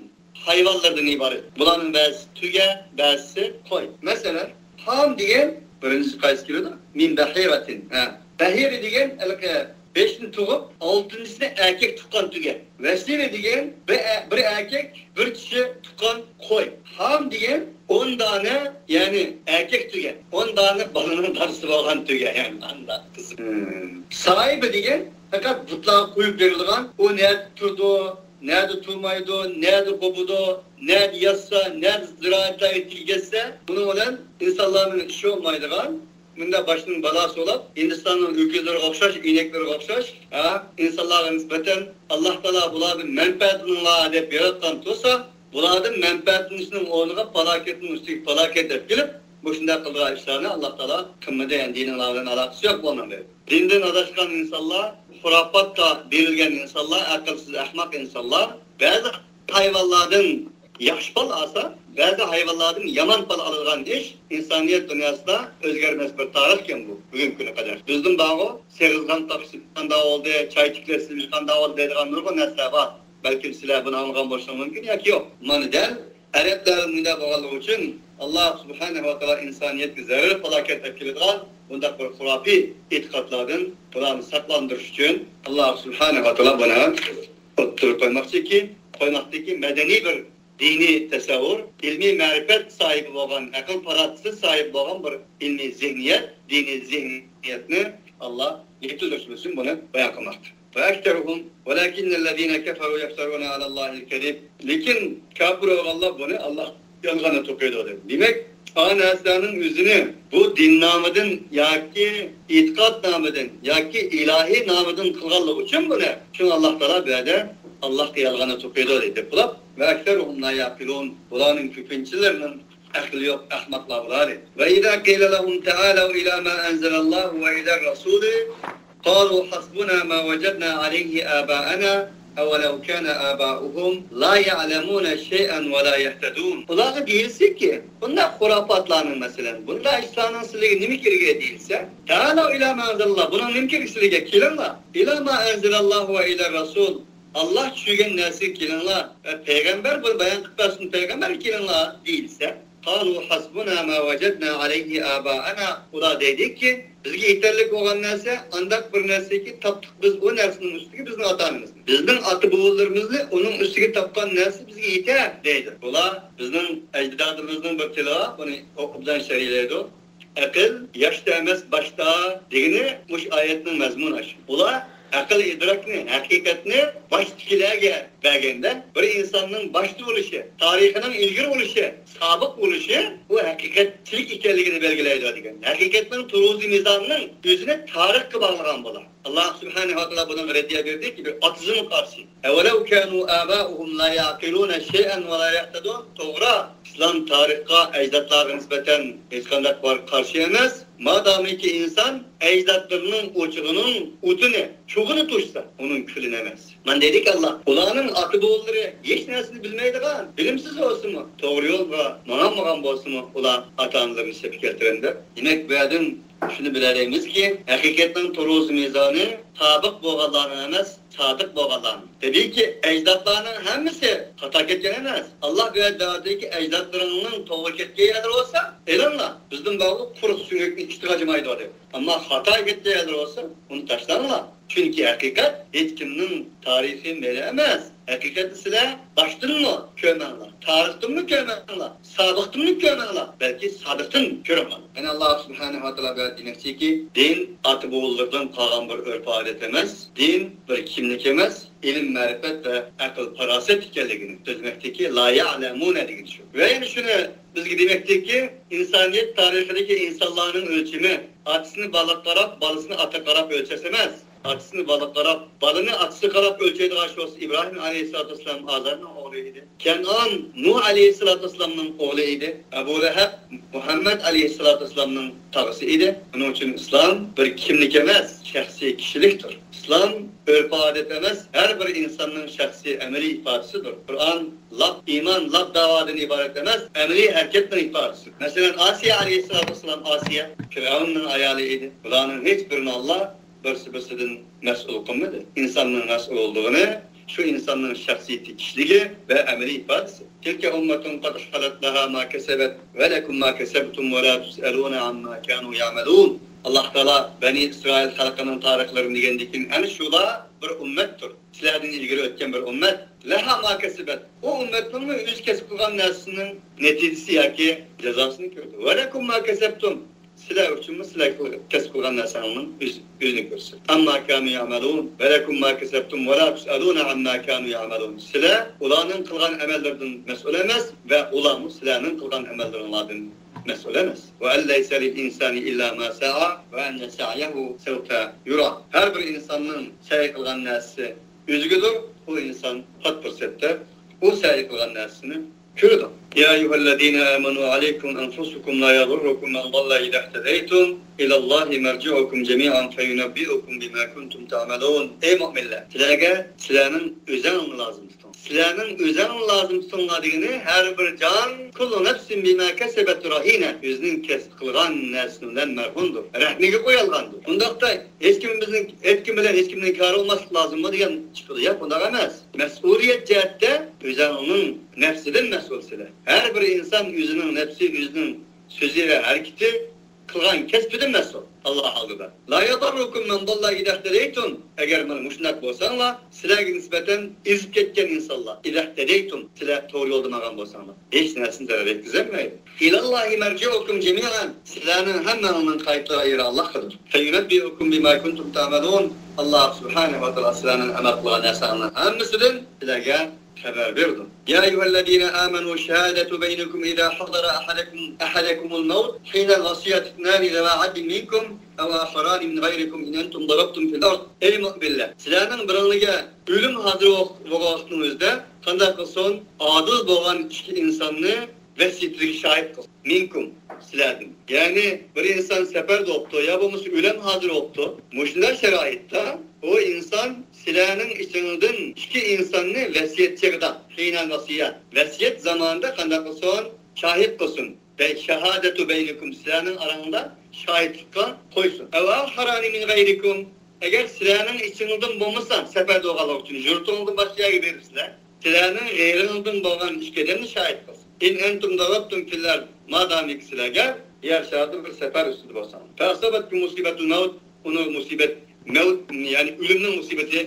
ھايۋانلاردىن ئىبارەت. بۇلارنىڭ بەزىسى تۆگە، بەزىسى قوي. مەسىلەن، ھام دېگەن بىرىنچىسى قايسى كېلىدۇ؟ مىن بەھىرەتىن. ھە. بەھىرە دېگەن ھېلىقى بەشنى تۇغۇپ، ئالتىنچىسىنى ئەركەك تۇغقان تۆگە. ۋەسىلە دېگەن بىر ئە-، بىر ئەركەك، بىر چىشى تۇغقان قوي. ھام دېگەن ئون دانە، يەنى ئەركەك تۆگە. ئون دانە بالىنىڭ دادىسى بولغان تۆگە، يەنى ئانداق قىزىق. ساھىبى دېگەن پەقەت بۇتلارغا قويۇپ بېرىلغان، ئۇ نەدە تۇرىدۇ، نەدە تۇرمايدۇ، نەدە قوپىدۇ، نەدە ياتسا، نەدە زىرائەتلەرگە تېگىپ كەتسە، بۇنىڭ بىلەن ئىنسانلارنىڭ ئىشى بولمايدىغان، مۇنداق باشتىن بالا سولاپ، ھىندىستاننىڭ ئۆكۈزلىرىگە ئوخشاش، ئىنەكلىرىگە ئوخشاش، ھە، ئىنسانلارغا نىسبەتەن، ئاللا تائالا بۇلاردىن مەنپەئەتلىنىڭلار دەپ ياراتقان تۇرسا، بۇلاردىن مەنپەئەتلىنىشنىڭ ئورنىغا پالاكەتنىڭ ئۈستىگە پالاكەت ئەپ كېلىپ، مۇشۇنداق قىلىدىغان ئىشلارنى ئاللا تائالا قىلمىدى، يەنى دىنىڭلار بىلەن ئالاقىسى يوق بۇنىڭ دەيدۇ. دىندىن ئاداشقان ئىنسانلار، خۇراپاتقا بېرىلگەن ئىنسانلار، ئەقىلسىز، ئەخمەق ئىنسانلار، بەزى ھايۋانلاردىن ياخشى پال ئالسا، بەزى ھايۋانلاردىن يامان پال ئالىدىغان ئىش ئىنسانىيەت دۇنياسىدا ئۆزگەرمەس بىر تارىخكەن بۇ، بۈگۈنكى كۈنگە قەدەر. بىزدىن بارغۇ، سېغىز قان تاقىشىپ قانداق بولدى، چاي تىكلەشسە قانداق بولدى دەيدىغان نۇرغۇن نەرسىلەر بار. بەلكىم سىلەر بۇنى ئاڭلىغان بولۇشىڭىز مۇمكىن ياكى يوق. مانا دەل ئەرەبلەر مۇنداق بولغانلىقى ئۈچۈن، ئاللا سۇبھانەھۇ ۋە تائالا ئىنسانىيەتكە زەرەر، پالاكەت ئەپ كېلىدىغان بۇنداق بىر خۇراپىي ئېتىقادلاردىن بۇلارنى ساقلاندۇرۇش ئۈچۈن، ئاللا سۇبھانەھۇ ۋە تائالا بۇنى ئوتتۇرىغا قويماقچىكى، قويماقتىكى مەدەنىي بىر دىنىي تەسەۋۋۇر، ئىلمىي مەرىپەت ساھىبى بولغان، ئەقىل پاراسەت ساھىبى بولغان بىر ئىلمىي زېھنىيەت، دىنىي زېھنىيەتنى ئاللا يېتىلدۈرۈشىمىز ئۈچۈن بۇنى بايان قىلماقتا. وأكثرهم، ولكن الذين كفروا يفترون على الله الكذب. لېكىن كاپىر بولغانلار بۇنى ئاللاھقا يالغاننى توقۇيدۇ دەيدۇ. دېمەك، ئا نەرسىلەرنىڭ ئۆزىنى بۇ دىن نامىدىن ياكى ئېتىقاد نامىدىن ياكى ئىلاھىي نامىدىن قىلغانلىقى ئۈچۈن بۇنى، شۇڭا ئاللا تائالا بۇ يەردە ئاللاھقا يالغاننى توقۇيدۇ دەيدۇ دەپ قىلىپ، وأكثرهم لا يعقلون، بۇلارنىڭ كۆپىنچىلىرىنىڭ ئەقلى يوق، ئەخمەقلار بۇلار. وإذا قيل لهم تعالوا إلى ما أنزل الله وإلى الرسول قالوا حسبنا ما وجدنا عليه آباءنا أولو كان آباؤهم لا يعلمون شيئا ولا يهتدون. ئۇلارغا دېيىلسىكى، بۇنداق خۇراپاتلارنىڭ، مەسىلەن، بۇنداق ئىشلارنىڭ سىلىگە نېمە كېرىكى دېيىلسە، تعالوا إلى ما أنزل الله، بۇنىڭ نېمە كېرىكى سىلىگە، كېلىڭلار، إلى ما أنزل الله وإلى الرسول، ئاللا چۈشۈرگەن نەرسىگە كېلىڭلار ۋە پەيغەمبەر بۇنى بايان قىلىپ بەرسۇن، پەيغەمبەرگە كېلىڭلار دېيىلسە، قالوا حسبنا ما وجدنا عليه آباءنا. ئۇلار دەيدۇكى، بىزگە يېتەرلىك بولغان نەرسە ئانداق بىر نەرسىكى، تاپتۇق بىز ئۇ نەرسىنىڭ ئۈستىگە بىزنىڭ ئاتا ئانىمىزنى، بىزنىڭ ئاتا بوۋىلىرىمىزنى ئۇنىڭ ئۈستىگە تاپقان نەرسە بىزگە يېتەر دەيدۇ. بۇلار بىزنىڭ ئەجدادىمىزنىڭ بىر تىلى بار، بۇنى ئوبدان شەرھلەيدۇ. ئەقىل ياشتا ئەمەس باشتا دېگىنى مۇشۇ ئايەتنىڭ مەزمۇنى ئاشۇ. ئۇلار ئەقىل ئىدراكنى، ھەقىقەتنى باشتىكىلەرگە بەرگەندە، بىر ئىنساننىڭ باشتا بولۇشى، تارىخىنىڭ ئىلگىرى بولۇشى، سابىق بولۇشى، بۇ ھەقىقەتچىلىك ئىكەنلىكىنى بەلگىلەيدۇ دېگەن. ھەقىقەتنىڭ تۇرۇزى مىزانىنىڭ ئۆزىنى تارىخقا باغلىغان بۇلار. ئاللا سۇبھانەھۇ ۋە تائالا بۇنىڭغا رەددىيە بەردىكى، بىر ئاتېئىزمغا قارشى. أولو كانوا آباؤهم لا يعقلون شيئا ولا يهتدون. توغرا، ئىسلام تارىخقا، ئەجدادلارغا نىسبەتەن ھېچقانداق بار قارشى ئەمەس. مادامىكى ئىنسان ئەجدادلىرىنىڭ ئوچىقىنىڭ ئوتىنى، چوغىنى توشسا، ئۇنىڭ كۈلىنى ئەمەس. مانا دېدىكى ئاللا، ئۇلارنىڭ ئاتا بوۋىلىرى ھېچ نەرسىنى بىلمەيدىغان، بىلىمسىز بولسىمۇ، توغرا يولغا ماڭالمىغان بولسىمۇ، ئۇلار ئاتا-ئانىلىرىنى سەپكە كەلتۈرەمدۇ؟ دېمەك، بۇ يەردىن شۇنى بىلەلەيمىزكى، ھەقىقەتنىڭ تۇرۇزى مىزانى سابىق بولغانلارنىڭ ئەمەس، سادىق بولغانلارنىڭ. تەبىئىيكى، ئەجدادلارنىڭ ھەممىسى خاتا كەتكەن ئەمەس. ئاللا بۇ يەردە دەۋاتىدۇكى، ئەجدادلىرىڭنىڭ توغرا كەتكەن يەرلىرى بولسا، ئېلىڭلار. بىزدىن بارغۇ، قۇرۇق سۆڭەكنى ئىت غاجىمايدۇ دەپ. ئەمما خاتا كەتكەن يەرلىرى بولسا، ئۇنى تاشلاڭلار. چۈنكى ھەقىقەت ھېچكىمنىڭ تارىخى مېلى ئەمەس. ھەقىقەتنى سىلەر باشتىنمۇ كۆرمەڭلار، تارىختىنمۇ كۆرمەڭلار، سابىقتىنمۇ كۆرمەڭلار، بەلكى سادىقتىن كۆرۈڭلار. يەنى ئاللا سۇبھانەھۇ ۋە تائالا بۇ يەردە دېمەكچىكى، دىن ئاتا-بوۋىلىرىدىن قالغان بىر ئۆرپ-ئادەت ئەمەس، دىن بىر كىملىك ئەمەس، ئىلىم-مەرىپەت ۋە ئەقىل-پاراسەت ئىكەنلىكىنى سۆزلىمەكتىكى، لا يەلەمۇنە دېگىنى شۇ. ۋە يەنە شۇنى بىزگە دېمەكتىكى، ئىنسانىيەت تارىخىدىكى ئىنسانلارنىڭ ئۆلچىمى ئاتىسىنى بالىغا قاراپ، بالىسىنى ئاتىغا قاراپ ئۆلچەش ئەمەس. ئاتىسىنى بالىغا قاراپ، بالىنى ئاتىسىغا قاراپ ئۆلچەيدىغان شۇ بولسا ئىبراھىم ئەلەيھىسسالاتۇ ۋەسسالام ئازەرنىڭ ئوغلى ئىدى. كەنئان نۇھ ئەلەيھىسسالاتۇ ۋەسسالامنىڭ ئوغلى ئىدى. ئەبۇ لەھەب مۇھەممەد ئەلەيھىسسالاتۇ ۋەسسالامنىڭ تاغىسى ئىدى. ئۇنىڭ ئۈچۈن ئىسلام بىر كىملىك ئەمەس، شەخسىي كىشىلىكتۇر. ئىسلام ئۆرپ-ئادەت ئەمەس، ھەر بىر ئىنساننىڭ شەخسىي ئەمەلىي ئىپادىسىدۇر. قۇرئان لاپ ئىمان، لاپ داۋادىن ئىبارەت ئەمەس، ئەمەلىي ھەرىكەتنىڭ ئىپادىسى. مەسىلەن، ئاسىيە ئەلەيھىسسالاتۇ ۋەسسالام، ئاسىيە فىرئەۋننىڭ ئايالى ئىدى. بۇلارنىڭ ھېچ بىرىنى ئاللا بىرسى بىرسىدىن مەسئۇل قىلمىدى. ئىنساننىڭ مەسئۇل بولىدىغىنى شۇ ئىنساننىڭ شەخسىيىتى، كىشىلىكى ۋە ئەمەلىي ئىپادىسى. تىلكە ئۇممەتۇن قەد خەلەت لەھا ما كەسەبەت ۋە لەكۇم ما كەسەبتۇم ۋە لا تۇسئەلۇنە ئەمما كانۇ يەئمەلۇن. ئاللا تائالا بەنى ئىسرائىل خەلقىنىڭ تارىخلىرىنى دېگەندىن كېيىن، ئەنە شۇلار بىر ئۈممەتتۇر. سىلەردىن ئىلگىرى ئۆتكەن بىر ئۈممەت. لەھا ما كەسەبەت. ئۇ ئۈممەتنىڭمۇ ئۆزى كەسىپ قىلغان نەرسىسىنىڭ نەتىجىسى ياكى جازاسىنى كۆردى. ۋە لەكۇم ما كەسەبتۇم. سىلەر ئۈچۈنمۇ سىلەر قىل-، كەسىپ قىلغان نەرسەڭنىڭ ئۆز-، ئۆزىنى كۆرسۇن. ئەمما كانۇ يەئمەلۇن. ۋە لەكۇم ما كەسەبتۇم ۋە لا تۇسئەلۇنە ئەمما كانۇ يەئمەلۇن. سىلەر ئۇلارنىڭ قىلغان ئەمەللىرىدىن مەسئۇل ئەمەس ۋە ئۇلارمۇ سىلەرنىڭ قىلغان ئەمەللىرىڭلاردىن مەسئۇل ئەمەس. ۋە ئەن لەيسە لىل ئىنسانى ئىللا ما سەئا ۋە ئەننە سەئيەھۇ سەۋفە يۇرا. ھەر بىر ئىنساننىڭ سەي قىلغان نەرسىسى ئۆزىگىدۇر. ئۇ ئىنسان پات پۇرسەتتە ئۇ سەي قىلغان نەرسىسىنى كۆرىدۇ. يا أيها الذين آمنوا عليكم أنفسكم لا يضركم من ضل إذا اهتديتم إلى الله مرجعكم جميعا فينبئكم بما كنتم تعملون. ئەي مۆمىنلەر، سىلەرگە سىلەرنىڭ ئۆزەڭلارنى لازىم تۇتۇڭ. سىلەرنىڭ ئۆزەڭلارنى لازىم تۇتۇڭلار دېگىنى، ھەر بىر جان، كل نفس بما كسبت رهينة، ئۆزىنىڭ كەسىپ قىلغان نەرسىسى بىلەن مەرھۇندۇر، رەھنىگە قويۇلغاندۇر. ئۇنداقتا ھېچكىم بىزنىڭ، ھېچكىم بىلەن ھېچكىمنىڭ كارى بولماسلىق لازىممۇ دېگەن چىقىدۇ. ياق، ئۇنداق ئەمەس. مەسئۇلىيەت جەھەتتە ئۆزەڭنىڭ نەپسىدىن مەسئۇلسىلەر. ھەر بىر ئىنسان ئۆزىنىڭ نەپسى، ئۆزىنىڭ سۆزى ۋە ھەرىكىتى، قىلغان كەسپىدىن مەسئۇل ئاللا ئالدىدا. لا يضركم من ضل إذا اهتديتم. ئەگەر مانا مۇشۇنداق بولساڭلار، سىلەرگە نىسبەتەن ئېزىپ كەتكەن ئىنسانلار، إذا اهتديتم، سىلەر توغرا يولدا ماڭغان بولساڭلار، ھېچ نەرسىنى زەرەر يەتكۈزەلمەيدۇ. إلى الله مرجعكم جميعا. سىلەرنىڭ ھەممىڭلارنىڭ قايتىدىغان يېرى ئاللاھقىدۇر. فينبئكم بما كنتم تعملون. ئاللا سۇبھانەھۇ ۋە تائالا سىلەرنىڭ ئەمەل قىلغان نەرسەڭلارنىڭ ھەممىسىدىن سىلەرگە خەۋەر بېرىدۇ. يا أيها الذين آمنوا شهادة بينكم إذا حضر أحدكم، أحدكم الموت حين الوصية اثنان ذوا عدل منكم أو آخران من غيركم إن أنتم ضربتم في الأرض. ئەي مۆمىنلەر، سىلەرنىڭ بىرىڭلىگە ئۆلۈم ھازىر بولغان ۋاقىتنىڭ ئۆزىدە قانداق قىلسۇن، ئادىل بولغان ئىككى ئىنساننى ۋەسىيىتىگە شاھىت قىلسۇن. مىنكۇم، سىلەردىن. يەنى بىر ئىنسان سەپەردە بوپتۇ، يا بولمىسا ئۆلۈم ھازىر بوپتۇ. مۇشۇنداق شارائىتتا ئۇ ئىنسان سىلەرنىڭ ئىچىڭىزدىن ئىككى ئىنساننى ۋەسىيەت چېغىدا، حين الوصية، ۋەسىيەت زامانىدا قانداق قىلسۇن؟ شاھىت قىلسۇن. بەي-، شاھادەتۇ بەينىكۇم، سىلەرنىڭ ئاراڭدا شاھىتلىققا قويسۇن. ئەۋ ئاخارانى مىن غەيرىكۇم، ئەگەر سىلەرنىڭ ئىچىڭىزدىن بولمىسا، سەپەردە بولغانلىقى ئۈچۈن يۇرتىڭىزدىن باشقا يەرگە بېرىپسىلەر، سىلەرنىڭ غەيرىڭىزدىن بولغان ئىككى ئادەمنى شاھىت قىلسۇن. إن أنتم ضربتم في الأرض، مادامىكى سىلەرگە يەر شارىدا بىر سەپەر ئۈستىدە بولساڭلار. فأصابتكم مصيبة الموت، ئۇنىڭغا مۇسىبەت، مەۋت، يەنى ئۆلۈمنىڭ مۇسىبىتى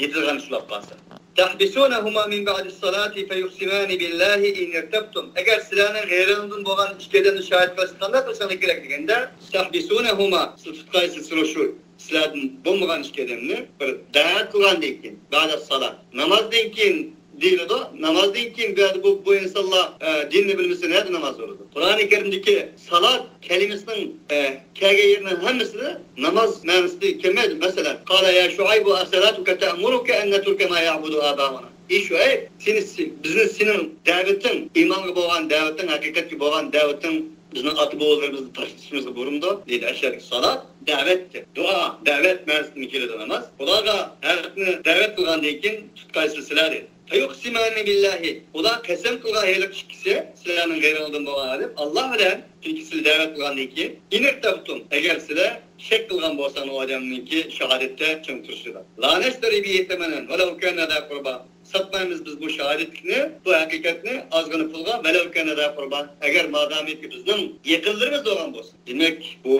يېتىدىغان ئۇچراپ قالسا. تحبسونهما من بعد الصلاة فيقسمان بالله إن ارتبتم. ئەگەر سىلەرنىڭ غەيرىڭدىن بولغان ئىككى ئادەمنى شاھىت قىلىشقا قانداق قىلىشىڭلار كېرەك دېگەندە، تحبسونهما، سىز تۇتقايسىز، سىلەر شۇ سىلەردىن بولمىغان ئىككى ئادەمنى بىر دەۋەت قىلغاندىن كېيىن، بعد الصلاة، نامازدىن كېيىن دېيىلىدۇ. نامازدىن كېيىن بۇ يەردە بۇ، بۇ ئىنسانلار، ئە، دىننى بىلمىسە نەدە ناماز بولىدۇ؟ قۇرئانى كەرىمدىكى سالات كەلىمىسىنىڭ، ئە، كەلگەن يېرىنىڭ ھەممىسىدە ناماز مەنىسى كەلمەيدۇ. مەسىلەن، قال يا شعيب أصلاتك تأمرك أن نترك ما يعبد آباؤنا. ئى شۇئەيب، سېنى، سى-، بىزنى سېنىڭ دەۋىتىڭ، ئىمانغا بولغان دەۋىتىڭ، ھەقىقەتكە بولغان دەۋىتىڭ، بىزنىڭ ئاتا-بوۋىلىرىمىزنى تاشلىشىمىزغا بۇيرۇمدۇ؟ دېدى. ئەشەدىكى سالات دەۋەتتى. دۇئا، دەۋەت مەنىسىدىن كېلىدۇ ناماز. ئۇلارغا ھەقنى دەۋەت قىلغاندىن كېيىن تۇتقايسىز سىلەر دېدى. فيقسمان بالله، ئۇلار قەسەم قىلغان ھېلىقى ئىككىسى، سىلەرنىڭ غەيرىڭلاردىن بولغان ئادەم، ئاللا بىلەن، چۈنكى سىلەر دەۋەت قىلغاندىن كېيىن، إن ارتبتم، ئەگەر سىلەر شەك قىلغان بولساڭلار ئۇ ئادەمنىڭكى شاھادەتتە چىڭ تۇرۇشىدا. لا نشتري به ثمنا ولو كان ذا قربى، ساتمايمىز بىز بۇ شاھادەتلىكنى، بۇ ھەقىقەتنى ئازغىنە پۇلغا، ولو كان ذا قربى، ئەگەر مادامىكى بىزنىڭ يېقىنلىرىمىز بولغان بولسۇن. دېمەك، بۇ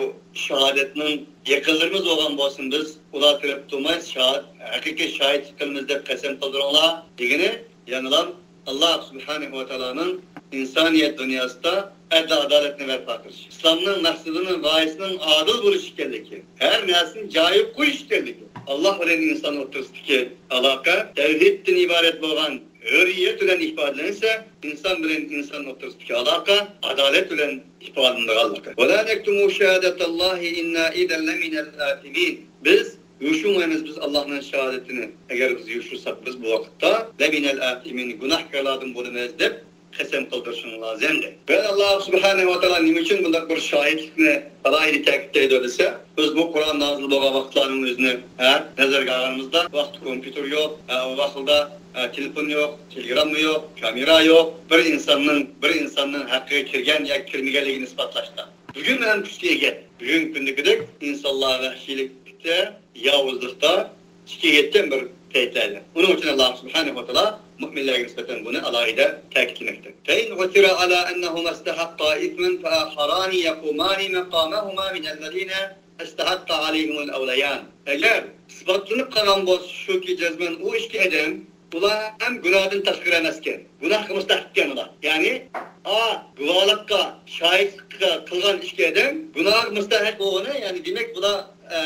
شاھادەتنىڭ يېقىنلىرىمىز بولغان بولسۇن، بىز ئۇلار تەرەپ تۇرماي، شاھىت، ھەقىقىي شاھىتلىق قىلىمىز دەپ قەسەم قىلدۇرۇڭلار دېگىنى، يەنىلا ئاللا سۇبھانەھۇ ۋە تائالانىڭ ئىنسانىيەت دۇنياسىدا ئەدىل-ئادالەتنى بەرپا قىلىش، ئىسلامنىڭ مەقسىتىنىڭ، غايىسىنىڭ ئادىل بولۇش ئىكەنلىكى، ھەر نەرسىنى جايىغا قويۇش ئىكەنلىكى، ئاللا بىلەن ئىنسان ئوتتۇرىسىدىكى ئالاقە تەۋھىدتىن ئىبارەت بولغان ھۆرىيەت بىلەن ئىپادىلەنسە، ئىنسان بىلەن ئىنسان ئوتتۇرىسىدىكى ئالاقە ئادالەت بىلەن ئىپادىلىنىدىغانلىقى. ولا نكتم شهادة الله إنا إذا لمن الآثمين. بىز يوشۇرمايمىز بىز ئاللانىڭ شاھادىتىنى. ئەگەر بىز يوشۇرساق، بىز بۇ ۋاقىتتا لەمىنەل ئاتىمىن، گۇناھكارلاردىن بولىمىز دەپ قەسەم قىلدۇرۇشۇڭ لازىم، دەيدۇ. بۇ يەردە ئاللا سۇبھانەھۇ ۋە تائالا نېمە ئۈچۈن بۇنداق بىر شاھىتلىقنى ئالاھىدە تەكىتلەيدۇ دېسە، بىز بۇ قۇرئان نازىل بولغان ۋاقىتلارنىڭ ئۆزىنى، ھە، نەزەرگە ئالغىنىمىزدا، ۋاقىتتا كومپيۇتېر يوق، ھە، ئۇ ۋاقىتتا، ھە، تېلېفون يوق، تېلېگرامما يوق، كامېرا يوق. بىر ئىنساننىڭ، بىر ئىنساننىڭ ھەققىگە كىرگەن ياكى كىرمىگەنلىكىنى ئىسپاتلاشتا. بۈگۈن ھەم كۈچكە ئىگە. بۈگۈنكى كۈندىكىدەك ئىنسانلار ۋەھشىيلىكتە، ياۋۇزلۇقتا، ئىچكە يەتكەن بىر پەيتلەردە. ئۇنىڭ ئۈچۈن ئاللا سۇبھانەھۇ ۋە تائالا مۆمىنلەرگە نىسبەتەن بۇنى ئالاھىدە تەكىتلىمەكتە. فَإِنْ عُثِرَ عَلَى أَنَّهُمَا اسْتَحَقَّا إِثْمًا فَآخَرَانِ يَقُومَانِ مَقَامَهُمَا مِنَ الَّذِينَ اسْتَحَقَّ عَلَيْهِمُ الْأَوْلَيَانِ. ئەگەر ئىسپاتلىنىپ قالغان بولسا شۇكى، جەزمەن ئۇ ئىككى ئادەم، ئۇلار ھەم گۇناھتىن تاشقىرى ئەمەسكەن. گۇناھقا مۇستەھەقكەن ئۇلار. يەنى، ئا، گۇۋاھلىققا، شاھىتلىققا قىلغان ئىككى ئادەم گۇناھقا مۇستەھەق بولغىنى، يەنى دېمەك، بۇلار، ئە،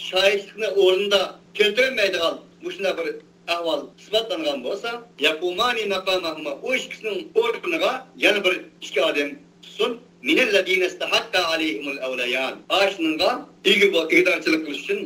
شاھىتلىقنى ئورنىدا كەلتۈرەلمەيدىغان مۇشۇنداق بىر ئەھۋال ئىسپاتلانغان بولسا، يەقۇمانى مەقامەھۇما، ئۇ ئىككىسىنىڭ ئورنىغا يەنە بىر ئىككى ئادەم تۇرسۇن. مىنەللەزىنە ئىستەھەققە ئەلەيھىمۇل ئەۋلەيان. ئاشۇنىڭغا ئىگە بول-، ئىگىدارچىلىق قىلىش ئۈچۈن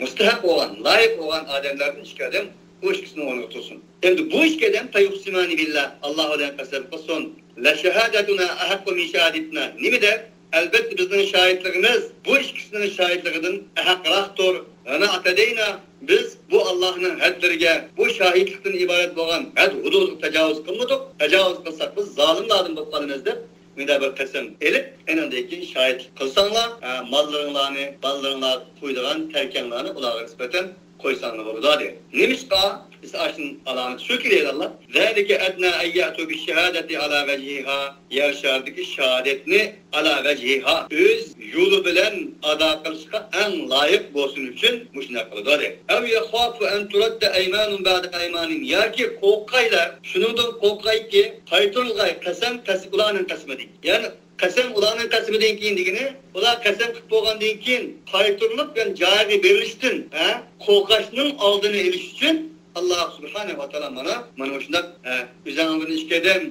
مۇستەھەق بولغان، لايىق بولغان ئادەملەردىن ئىككى ئادەم ئۇ ئىككىسىنىڭ ئورنىغا تۇرسۇن. ئەمدى بۇ ئىككى ئادەم فەيۇقسىمانى بىللا، ئاللا بىلەن قەسەم قىلسۇن. لەشەھادەتۇنا ئەھەققۇ مىن شاھادەتىنا. نېمە دەپ؟ ئەلبەتتە، بىزنىڭ شاھىتلىقىمىز بۇ ئىككىسىنىڭ شاھىتلىقىدىن ھەقراقتۇر. ۋە ما ئەتەدەينا، بىز بۇ ئاللانىڭ ھەدلىرىگە، بۇ شاھىتلىقتىن ئىبارەت بولغان ھەد ھۇدۇدىغا تاجاۋۇز قىلمىدۇق. تاجاۋۇز قىلساق، بىز زالىملاردىن بولۇپ قالىمىز، دەپ مۇنداق بىر قەسەم ئېلىپ، ئېنىڭدىن كېيىن شاھىتلىق قىلساڭلار، ئە، ماللىرىڭلارنى، بالىلىرىڭلارغا قويىدىغان تەركەڭلارنى ئۇلارغا نىسبەتەن قويساڭلار بولىدۇ، دېدى. نېمىشقا؟ بىز ئاشۇنىڭ ئالامىتى شۇكى، دەيدۇ ئاللا. ذلك أدنى أن يأتوا بالشهادة على وجهها. يەر شارىدىكى شاھادەتنى ئالا ۋەجھىھا، ئۆز يولى بىلەن ئادا قىلىشقا ئەڭ لايىق بولسۇن ئۈچۈن مۇشۇنداق قىلىدۇ، دەيدۇ. أو يخافوا أن ترد أيمان بعد أيمانهم. ياكى قورقايلا، شۇنىڭدىن قورقايكى، قايتۇرۇلغاي قەسەم، قەس-، ئۇلارنىڭ قەسىمىدىن. يەنى قەسەم ئۇلارنىڭ قەسىمىدىن كېيىن دېگىنى، ئۇلار قەسەم قىلىپ بولغاندىن كېيىن قايتۇرۇلۇپ، يەنى جايىغا بېرىلىشتىن، ھە، قورقۇشنىڭ ئالدىنى ئېلىش ئۈچۈن، ئاللا سۇبھانەھۇ ۋە تائالا مانا، مانا مۇشۇنداق، ھە، ئۆزۈڭدىن ئىككى ئادەم،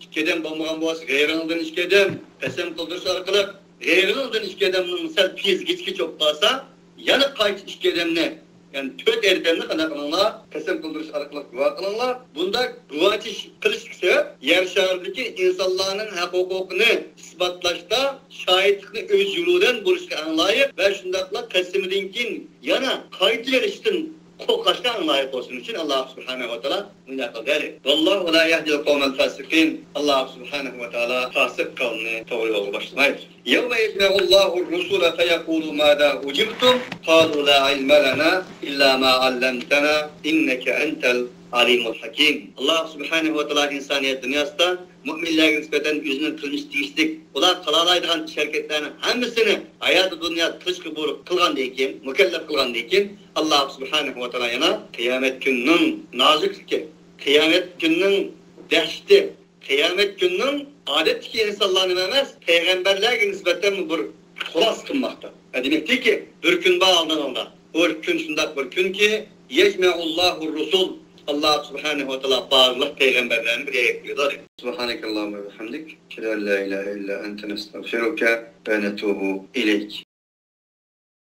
ئىككى ئادەم بولمىغان بولسا، غەيرىڭدىن ئىككى ئادەم قەسەم قىلدۇرۇش ئارقىلىق، غەيرىڭدىن ئىككى ئادەمنىڭ سەل پېيىزى گىچكىچە بولۇپ قالسا، يەنە قايتا ئىككى ئادەمنى، يەنى تۆت ئادەمنى قانداق قىلىڭلار؟ قەسەم قىلدۇرۇش ئارقىلىق گۇۋاھ قىلىڭلار. بۇنداق گۇۋاھچى قىلىشلىق سەۋەب، يەر شارىدىكى ئىنسانلارنىڭ ھەق-ھوقۇقىنى ئىسپاتلاشتا شاھىتلىقنى ئۆز يولى بىلەن بولۇشقا ئەڭ لايىق ۋە شۇنداقلا قەسىمىدىن كېيىن يەنە قايتا ئېلىشتىن قورقۇشقا ئەڭ لايىق بولسۇن ئۈچۈن، ئاللا سۇبھانەھۇ ۋە تائالا مۇنداق قىلدى. والله لا يهدي القوم الفاسقين. ئاللا سۇبھانەھۇ ۋە تائالا فاسىق قەۋمنى توغرا يولغا باشلىمايدۇ. يوم يجمع الله الرسل فيقول ماذا أجبتم قالوا لا علم لنا إلا ما علمتنا إنك أنت العليم الحكيم. ئاللا سۇبھانەھۇ ۋە تائالا ئىنسانىيەت دۇنياسىدا مۆمىنلەرگە نىسبەتەن ئۆزىنىڭ قىلمىشى تېگىشلىك، ئۇلار قىلالايدىغان ئىش-ھەرىكەتلەرنىڭ ھەممىسىنى ھاياتى دۇنيادا قىلىشقا بۇيرۇق قىلغاندىن كېيىن، مۇكەللەپ قىلغاندىن كېيىن، ئاللا سۇبھانەھۇ ۋە تائالا يەنە قىيامەت كۈنىنىڭ نازۇكلۇقى، قىيامەت كۈنىنىڭ دەھشىتى، قىيامەت كۈنىنىڭ ئادەتتىكى ئىنسانلارنىڭ ئەمەس، پەيغەمبەرلەرگە نىسبەتەن بىر خۇلاسە قىلماقتا. دېمەكتىكى، بىر كۈن بار ئالدىڭلاردا. ئۇ كۈن شۇنداق بىر كۈنكى، يجمع الله الرسل. ئاللا سۇبھانەھۇ ۋە تائالا بارلىق پەيغەمبەرلەرنى بىر يەرگە كېلىدۇ، دەيدۇ. سبحانك اللهم وبحمدك، نشهد أن لا إله إلا أنت، نستغفرك ونتوب إليك.